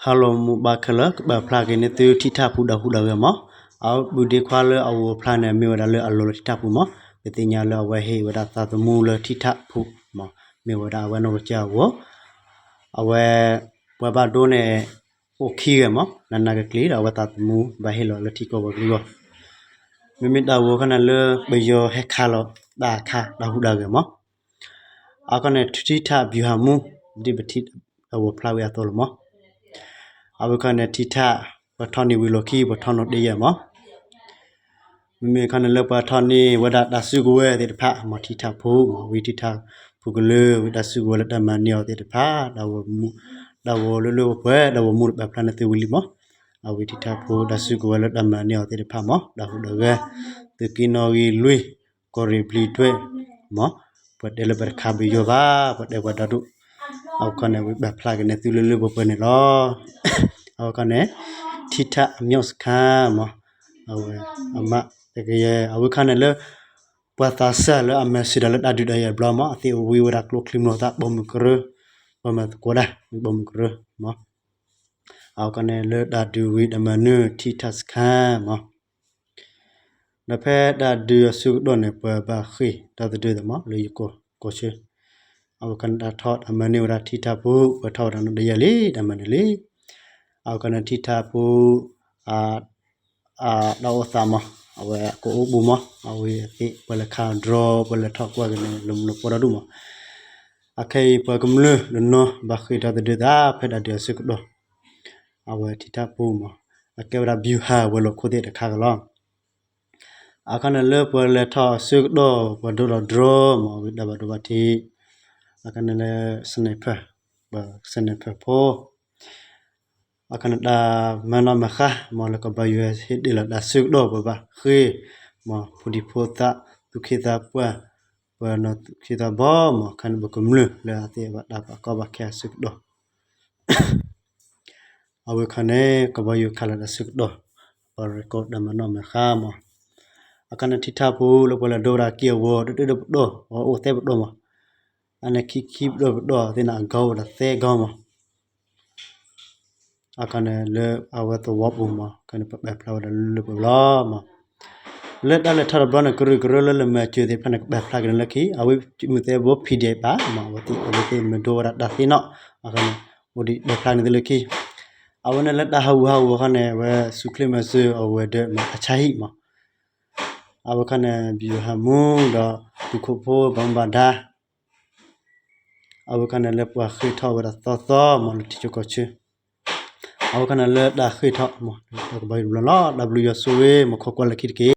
ဟါလီၤမိၢ်ပၢ်ခဲလၢာ်, ကပာ်ဖျါက့ၤန့ၢ်သုထံထၣ်ဖိဒီးဟူးဒီးဂဲၤမး. အဝဲဘုဒ့ခွါလၢအအိၣ်ဖျါန့ၣ် မ့ၢ်ဝဲဒၣ်လၢအလီၤလၢထံထၣ်ဖိမး. ပသ့ၣ်ညါလၢအဝဲဟ့ၣ်ဝဲဒၣ်သးသမူလၢထံထၣ်ဖိမး, မ့ၢ်ဝဲဒၣ်အဝဲနီၢ်ကစၢ်အဂီၢ်. အဝဲ ပှၤဘၣ်ဒိန့ၣ် အိၣ်ခံဂၤမး, နးနးကကလံၤဒီးအဝဲသးသမူဘၣ်ဟ့ၣ်လီၤလၢထံကီၢ်ပှၤကလုာ်အဂီၢ်. မ့မ့ၢ်တၢ်ဂီၤခါန့ၣ်လၢပယီၤဟဲခးလီၤတၢ်ခါဒီးဟူးဒီးဂဲၤမး. အခီန့ၣ် ထံထၣ် ဗျူဟာမှူး ဒ်ပထံၣ်အဝဲဖျါဝဲအသိးလီၤမး. အဝဲခီန့ၣ် ထံထၣ် ပှၤထီၣ်န့ၢ်ဝံၤလီၢ်ခံ ပှၤထီၣ်နီၣ်တယဲၢ်မး. မ့မ့ၢ်ခီန့ၣ်လၢပှၤထီၣ်န့ၢ်ဝဲဒၣ်တၢ်စုကဝဲၤသ့ၣ်တဖၣ်မး ထံထၣ်ဖိမး, ဝံထံထၣ်ဖိကလုာ် ဝံတၢ်စုကဝဲၤလၢတၢ်မၤန့ၢ်အီၤသ့ၣ်တဖၣ်, တၢ်ဂီၤမူလၢလၢပှဲၤပှဲၤ တၢ်ဂီၤမူတပာ်ဖျါန့ၢ်သုဝံၤလံမး. အဝံထံထၣ်ဖိတၢ်စုကဝဲၤလၢတၢ်မၤန့ၢ်အီၤသ့ၣ်တဖၣ်မး, ဒီးဟူးဒီးဂဲၤ သုးက့နီၣ်ဂံၢ်လွံၢ် ကီၢ်ရ့ၣ်ဘျံးဒွဲၣ်မး, ပှၤတဲလၢပတခးပယီၤဘၣ် ပှၤတဲပှၤဒီဒူၣ်. အဝဲခီန့ၣ် ဝံပာ်ဖျါက့ၤန့ၢ်သုလၢလၢပှဲၤပှဲၤန့ၣ်လီၤ. အဝဲခီန့ၣ် ထံထၣ် အမြောက်စခန်းမး, အဝဲ အမး တကယဲၢ် အဝဲခီန့ၣ်လၢ ပှၤသးစၢ်လၢအမၤစၢၤဒီးလၢတၢ်ဒုးတၢ်ယၤတဘျီမး, အသ့ၣ်ဝံဝဲဒၣ်ကျိချံမျိာ်သၣ် ပိာ်မုၣ်ကရၢ, ပှၤမၤသကိးဒၣ် ပိာ်မုၣ်ကရၢမး. အဝဲခီန့ၣ်လၢတၢ်ဒုးဝံၤတၢ်မၤနၢၤ ထံထၣ်စခန်းမး, ဒီးဖဲတၢ်ဒုးအဆၢကတီၢ်န့ၣ် ပှၤဘၣ်ဃ့ၢ်ဒီသဒၢသးမး လၢယကီၢ်ဆၢ. အဝဲခီန့ၣ်တၢ်ထီၣ်တၢ်မၤန့ၢ်ဝဲဒၣ်ထံထၣ်ဖိ ပှၤထီၣ်ဝဲဒၣ်နီၣ်တယဲၢ်လံ တၢ်မၤနၢၤလံ. အဝဲခီန့ၣ်ထံထၣ်ဖိ တၢ်အိၣ်သးမး, အဝဲကအိၣ်ဘူးမး, အဝဲသ့ၣ်ပှၤလဲၤခး drone ပှၤလဲၤထီၣ်ကွၢ်က့ၤန့ၣ် လၢမူလၢပှီၢ်ဒီဒူၣ်မး. အခဲအံၤပှၤကမျၢၢ်တနီၤ ဘၣ်ဃ့ၢ်ဒီသဒၢသး ဖဲတၢ်ဒုးအဆၢကတီၢ် အဝဲထံထၣ်ဖိမး, အကဲဝဲဒၣ် ဗျူဟာ ဝဲၤလီၢ်ခိၣ်သ့ၣ်တခါကလီၤ. အခီန့ၣ်လၢပှၤလဲၤထီၣ်အဆၢကတီၢ် ပှၤဒိလီၤ drone မး ဝံၤတၢ်ဘၣ်ဒိဘၣ်ထံး, အခီန့ၣ်လၢ sniper, ပှၤ sniper ဖိ အခီန့ၣ်တၢ်မၤနီၣ်မၤဃါမး လၢကဘီယူၤဟဲဟ့ၣ်ဒ့ၣ်လီၤတၢ်ဆၢကတီၢ် ပှၤဘၣ်ဃ့ၢ်မး ဖိဒံဖိသၣ် သူၣ်က့သးပှၢ် ပှၤနီၢ်သူၣ်က့သးဘီမး အခီန့ၣ်ပကမျၢၢ်လၢအသ့ၣ်ဘၣ်တၢ်ဘၣ်ကီဘၣ်ခဲအဆၢကတီၢ် အဝဲခီန့ၣ် ကဘီယူၤခးလီၤတၢ်ဆၢကတီၢ် ပှၤရဲၣ်ကီၣ်တၢ်မၤနီၣ်မၤဃါမး. အခီန့ၣ်ထံထၣ်ဖိလၢပှၤလဲၤဒိဝဲဒၣ်က့ၢ်အဂီၤ တဒၢတပတီၢ် အအိၣ်သဲပတီၢ်မး, အန့ၣ်ခံခံပတီၢ်ပတီၢ်သ့ၣ်န့ၣ် အဂီၤဝဲဒၣ်သဲဂီၤမး. အခီန့ၣ်လၢအဝဲသဝီပူၤမး ခီန့ၣ်ပဘၣ်ဖျါဝဲဒၣ်လၢလၢပှဲၤပှဲၤလီၤမး. လၢတၢ်လဲၤထီၣ်တဘျီန့ၣ် ကရၢကရိလၢလဲၤမၤစၢၤသ့ၣ်တဖၣ်န့ၣ် ကဘၣ်ဖျါက့ၤန့ၣ်လၢခံ အဝဲမ့ၢ်သဲဘိ PDF ဘၣ်မး အဝဲသ့ၣ် အဝဲသ့ၣ်မ့ၢ်ဒိဝဲဒၣ်တၢ်သ့ၣ်နီၣ် အခီန့ၣ် အိၣ်ဒံးဘၣ်ဖျါန့ၣ်သုလၢခံ. အဝဲန့ၣ်လၢတၢ်ဟးဂူာ်ဟးဂီၤခီန့ၣ် အဝဲဆူၣ်ချ့မၤစၢၤအဝဲၤဒၢးမး အဆါဟံၣ်မး. အဝဲခီန့ၣ် ဗျူဟာမှူး ဒီးသုးခိၣ်ဖိဘၣ်မူဘၣ်ဒါ အဝဲခီန့ၣ်လၢပှၤဃ့ၢ်ထီၣ်ဝဲဒၣ်သီသီမးလၢထံဆၢကီၢ်ဆၢ အဝဲခီန့ၣ်လၢတၢ်ဃ့ၢ်ထီၣ်မး တၢ်ကဘီယူၤတဘျီလီၤ. တၢ်ဘျုးယွၤဆိၣ်ဂ့ၤ မ်ခီကွၢ်လၢခံတက့ၢ်.